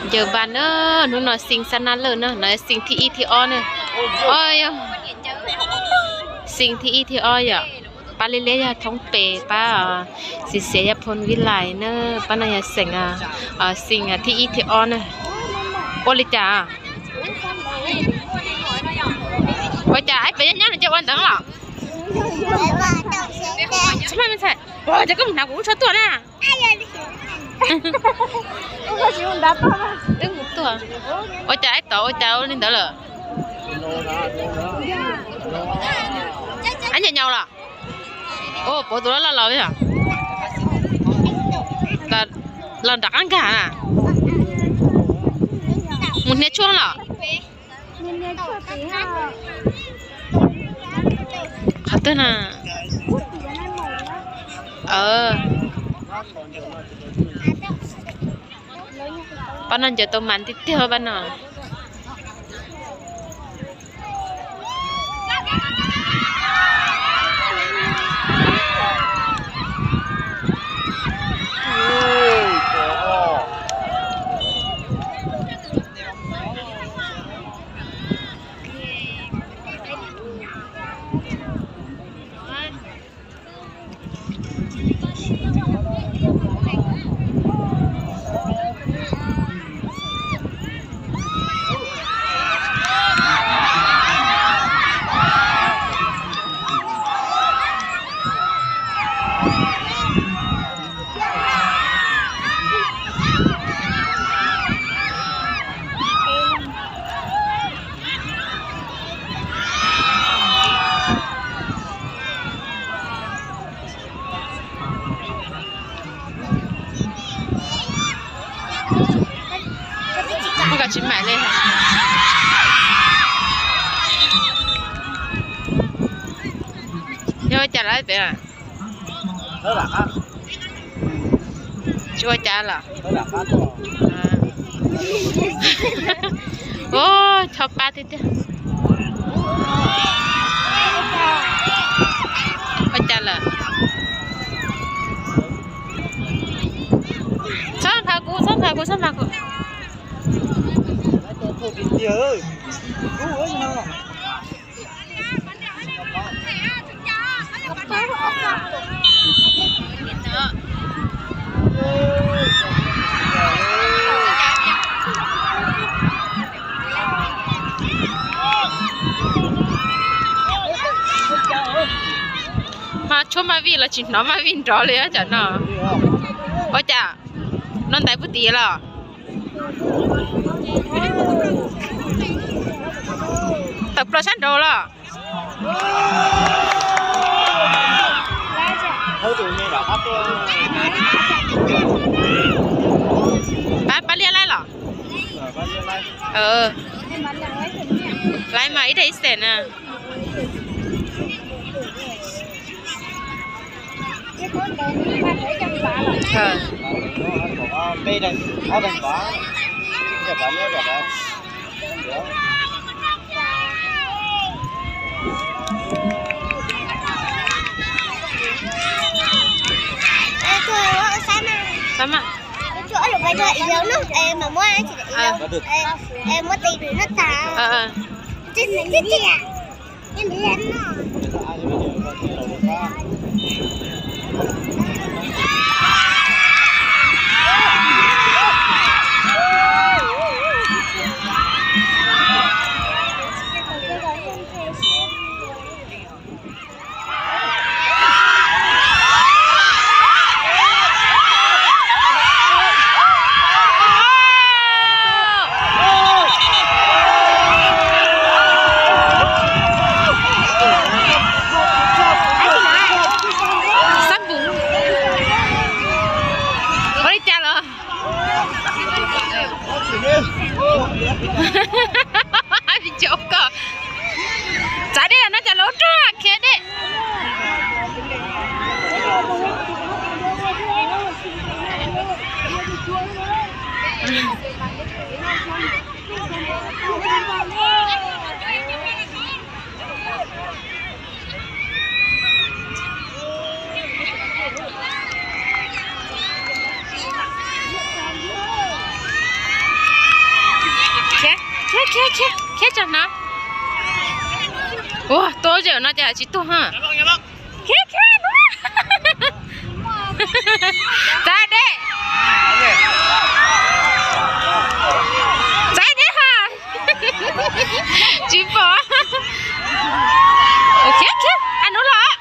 Ncaws npas na, hnub no xee xab nab lawj na, no xee thib ib thib ob na. Xee thib ib thib ob yom. Pab liab liab yog thoob pes, pab xis xiav yog phoo vib lais na, pab no yog xeem, xee thib ib thib ob na. Ua li cas? Ua cas ib pem nyob nyob no coj ua ntawd los? Ua cas koj mus hnav kuv lub tsho tuaj na? Ua cas ib tod ua cas ua li ntawd lawm? Ab, nyaum nyaum los? Ua puav tus loj loj los yog? Los nram qab nkag na. Mus hnia tshuaj los? Qhov twg na? Pab no ncaws tau mas tiag tiag pab no. Muaj koj tsis mam li. Yog ua cas lawm pem? Tsis ua cas los? Ua, chob pab tiag tiag. Ua cas lawm? Txhob nphav kuv, txhob nphav kuv, txhob nphav kuv. Ho tshuab maj vij los tsis hnov maj vij nrov li cov no. Ua cas no ntais puag tid los? Tawm plaws sab nraud los? Pab, pab liab laib los? Laib mas ib daim ib xees na. Xab mas. Xab npum. Ua li cas los? Tsav dej no cas lub rog khiav dej. Khiav, khiav, khiav, khiav tso na. Ua, tuaj zem no cas tsis tuag ha. Khiav, khiav, txav deb. Txav deb ha. Tsis pom. Khiav, khiav, a nub los.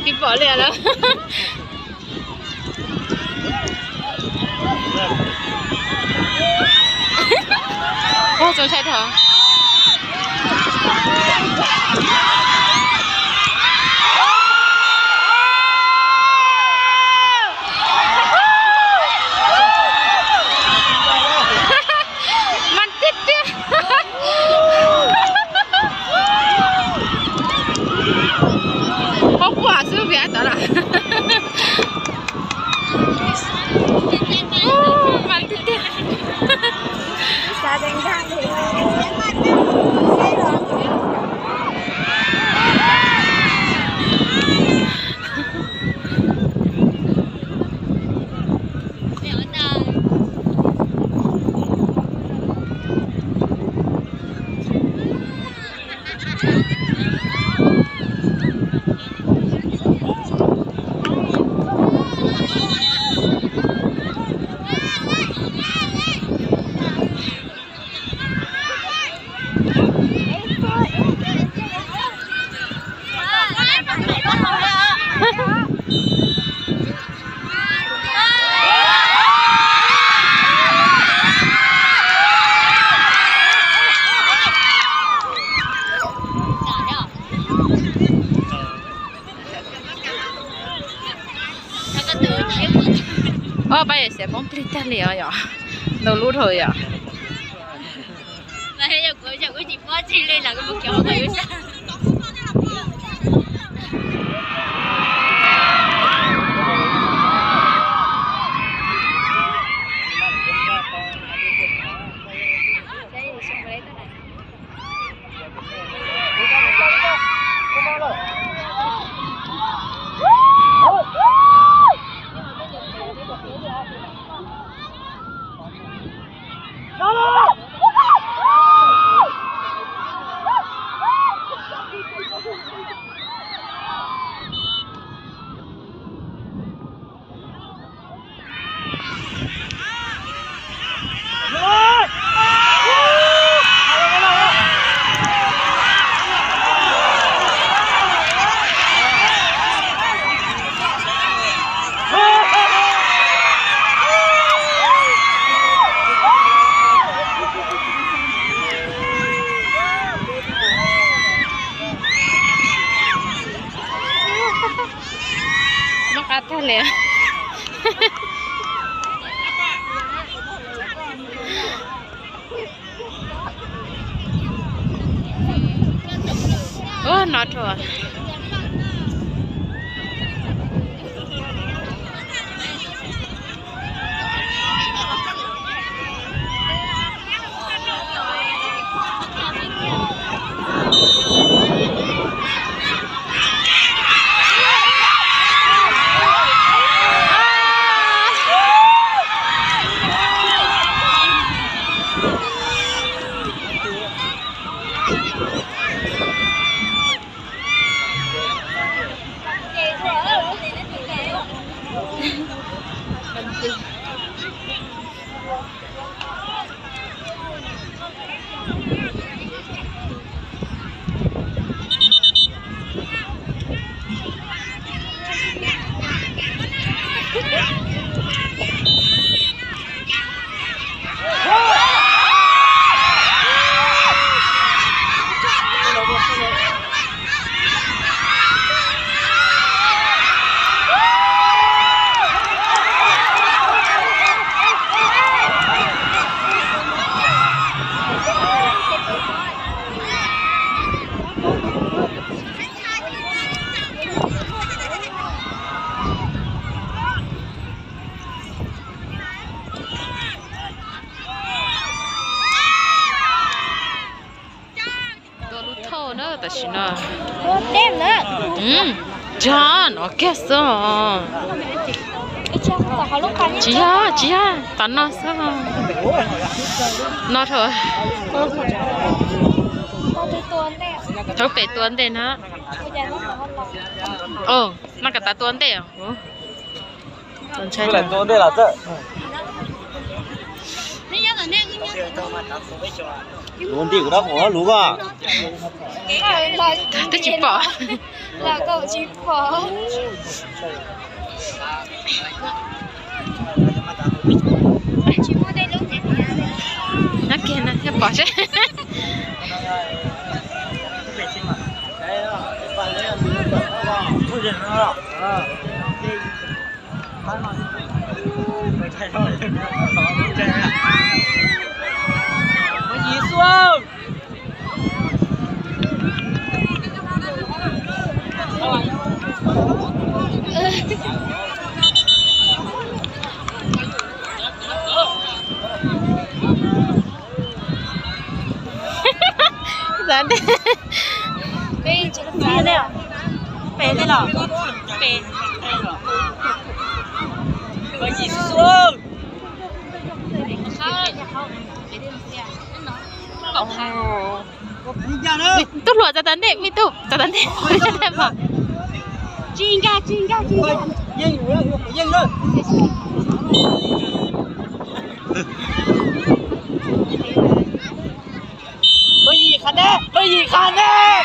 Tsis pom li lawm. Ua, txaus ntshai dhau. Mas tiag tiag. Hauv kuam xwb vim tod lawm. Mas tiag tiag. Ob pab yawm xiav poob plig tag li os yom. Ntau lub dhau yom. Noj qab tag li. Ub, no rau. Tam sim no, tsis yog, no kiag xwb. Tsis yog, tsis yog, tom no xwb. No rau, rau pem tua ntej na. Noj kom tas tua ntej. Tua ntej los txawj. Luv nti kuv rab qus luv ko. Twb tsis pom. Nyob kiag no thiaj pom seb. Pem tej los, pem. Tub hluas txav tas ntej, me tub txav tas ntej. Tsis nkag, tsis nkag, tsis nkag. Peb yim qha deb, peb yim qha deb.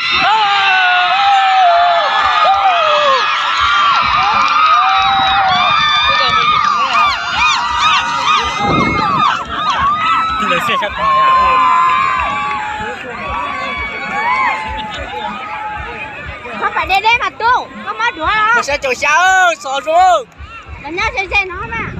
Koj pais deb deb mas tub, koj mob duav. Sab caum xya, xov zoo. Los nyob ze ze no mas.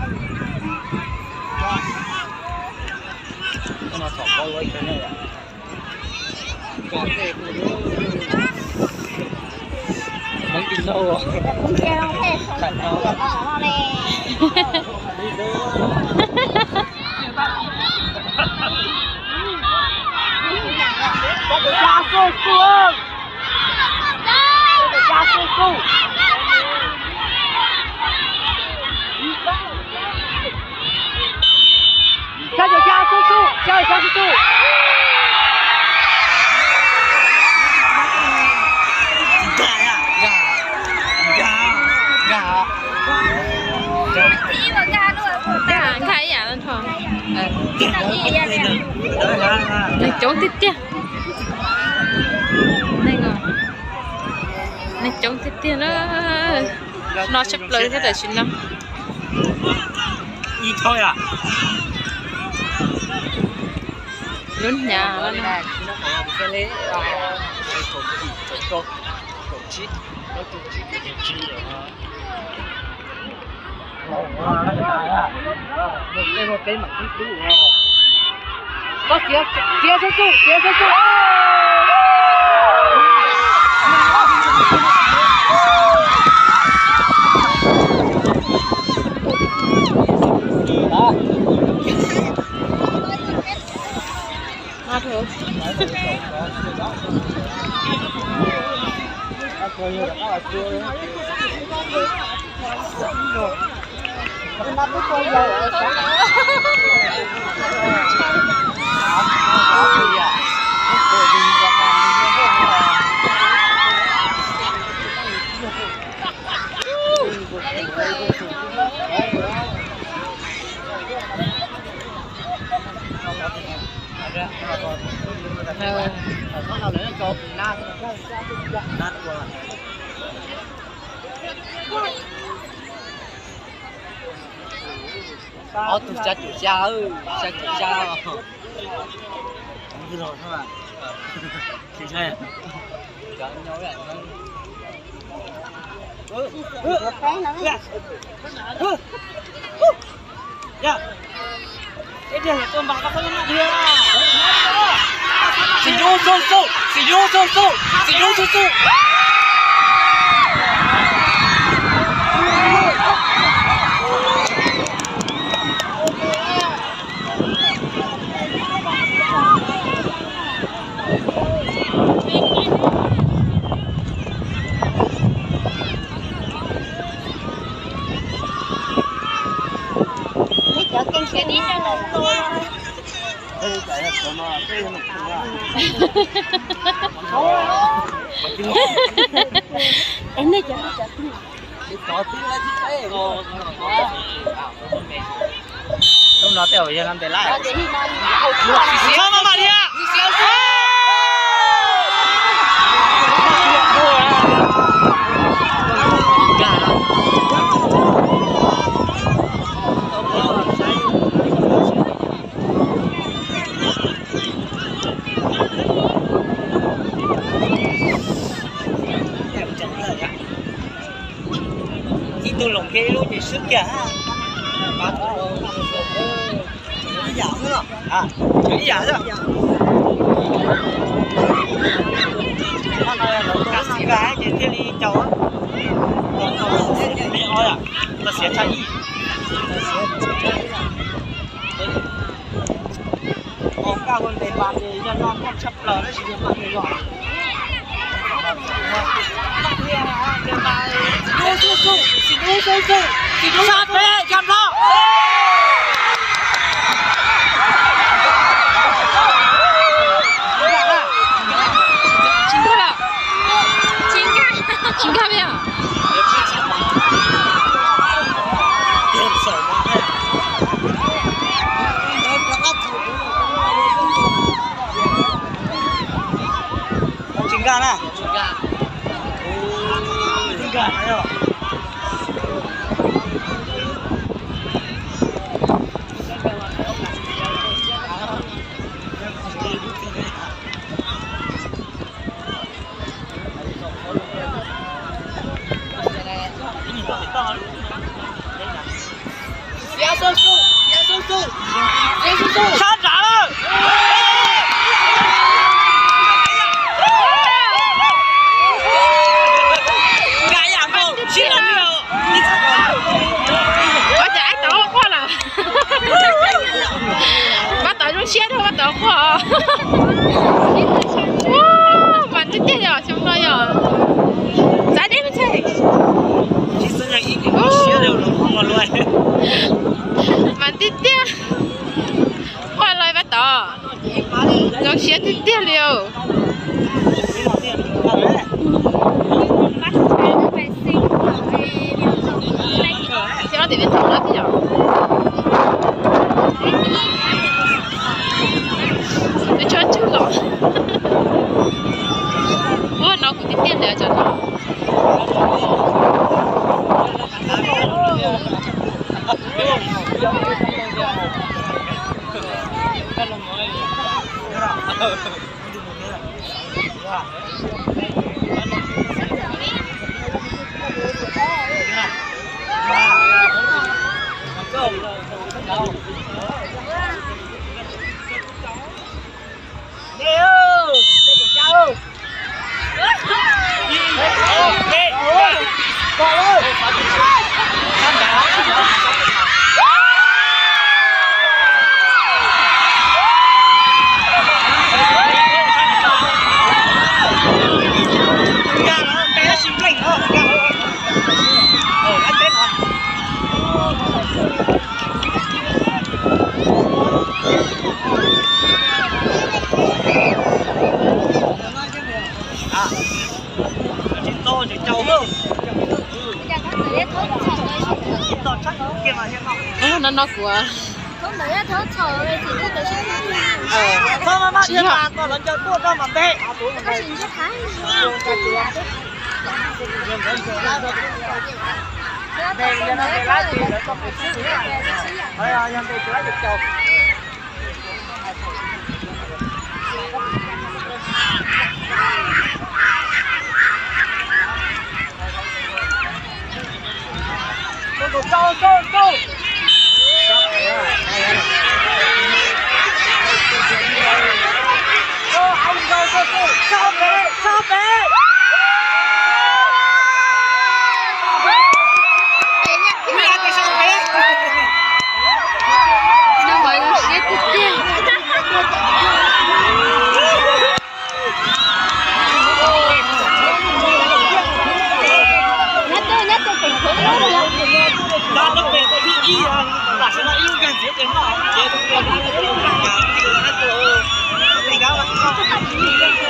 Xya caum xya xub xub, xya caum xya xub xub. Nkag ib yam no. Neeg coob tiag tiag. Neeg coob tiag tiag na. No tshaj plaws thiab tam sim no. Lub hnyav no. Ob tug xya caum xya, xya caum xya. Xi Yob xub xub, Xi Yob xub xub, Xi Yob xub xub. Lub no tej zaum yog no ntes lawm. Ib tug los kiag ib lub ces swb kiag. Ib yam xwb, ib yam xwb. Ces thiaj li caum, tau xiav tshaj ib. Nkaj ua ntes pas ces yog noj noj tshaj plaws tab sis yog noj yog. Sab peb, nkag plaub. Tsis nkag lawm. Tsis nkag, tsis nkag li os. Tsis nkag na. Tsis nkag na yog. Sab nrad lawm. Nkag ib yam nkaus, sib los li. Ua cas Aib Tauv quaj lawm? Pab Tauv zoo siab rau Pab Tauv quaj. Mas tiag tiag yog xyoo no yog. Txav deb me ntxhais. Mas tiag tiag. Quaj los Pab Tauv. Zoo siab tiag tiag li os. Tsis ob tim me tau no thiab yom. Tsuag tsuag los. Ua no kuv tiag tiag li cov no. No no kuv.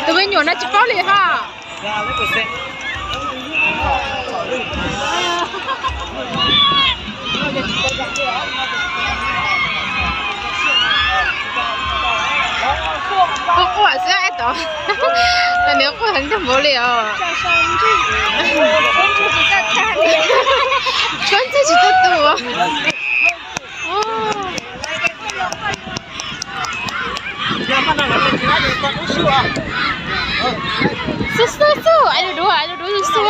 Tus me nyuam no tsis paub li ha. Quaj quaj xwb es tod, niam quaj heev tag npaum li os. Tsuab ntxig tsis tau tu. Xub xub xub, ais lus dua, ais lus dua xub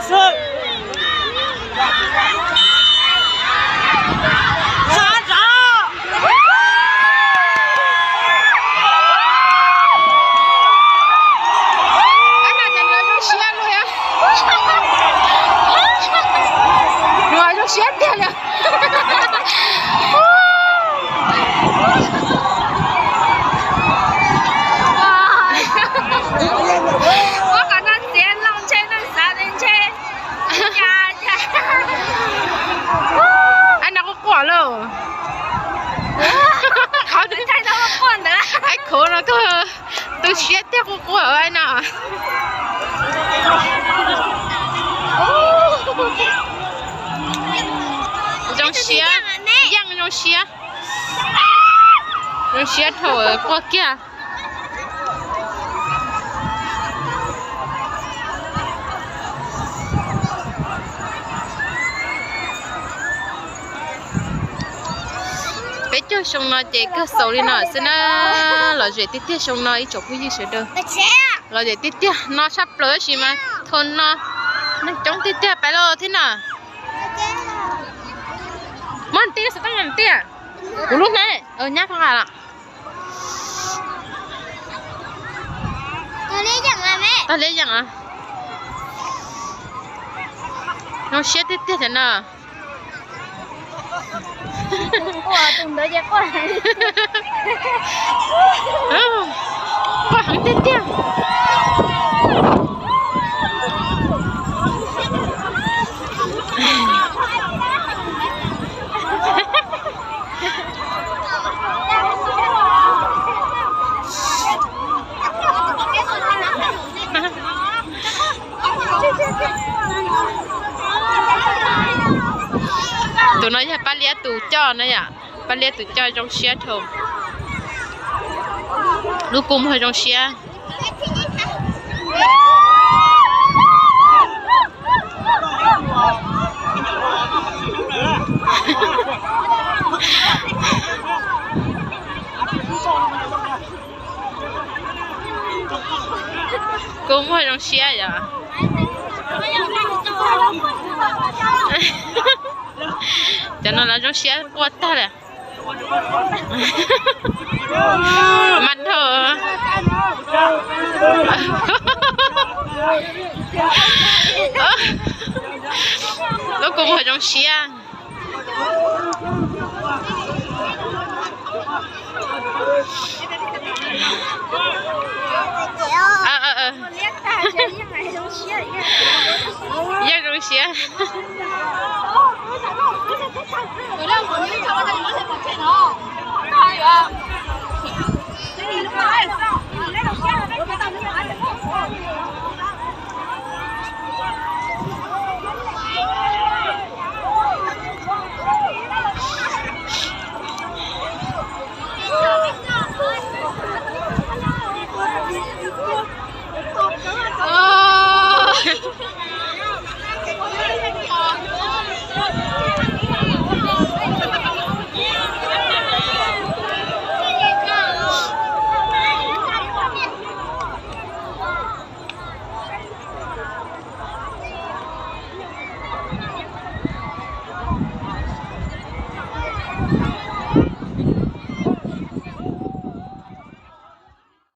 xub. Ab, no ces nws zoo siab luaj. Nws zoo siab tiag li. Ua qhov no txiav loo ntshe neeg xav li ntshe. Ab, no quaj quaj lauj. Qhov ntawd, ab, khuv no kawg tu siab tiag, quaj quaj no. Zoo siab, yeej zoo siab. Zoo siab dhau quaj kiag. Peb caug xyoo no ces kawg xaus li no xwb na. Lom zem tiag tiag xyoo no ib tsoom phooj ywg sawv daws. Lom zem tiag tiag, no tshaj plaws tab sis mas thaum no neeg coob tiag tiag, pais los thiab na. Muab nws tij, xov tooj nws tij. Kuv lub hleb nyab koj nqa los. Tag liab yeej. Zoo siab tiag tiag cov no. Quaj heev tiag tiag. Tus no yog Paj Liab tus coj na yom. Paj Liab tus coj zoo siab dhau. Lub kua muag zoo siab. Kua muag zoo siab yom. Cov no los zoo siab quaj tag lawm. Mas dhau. Lub kua muag zoo siab. Yeej zoo siab.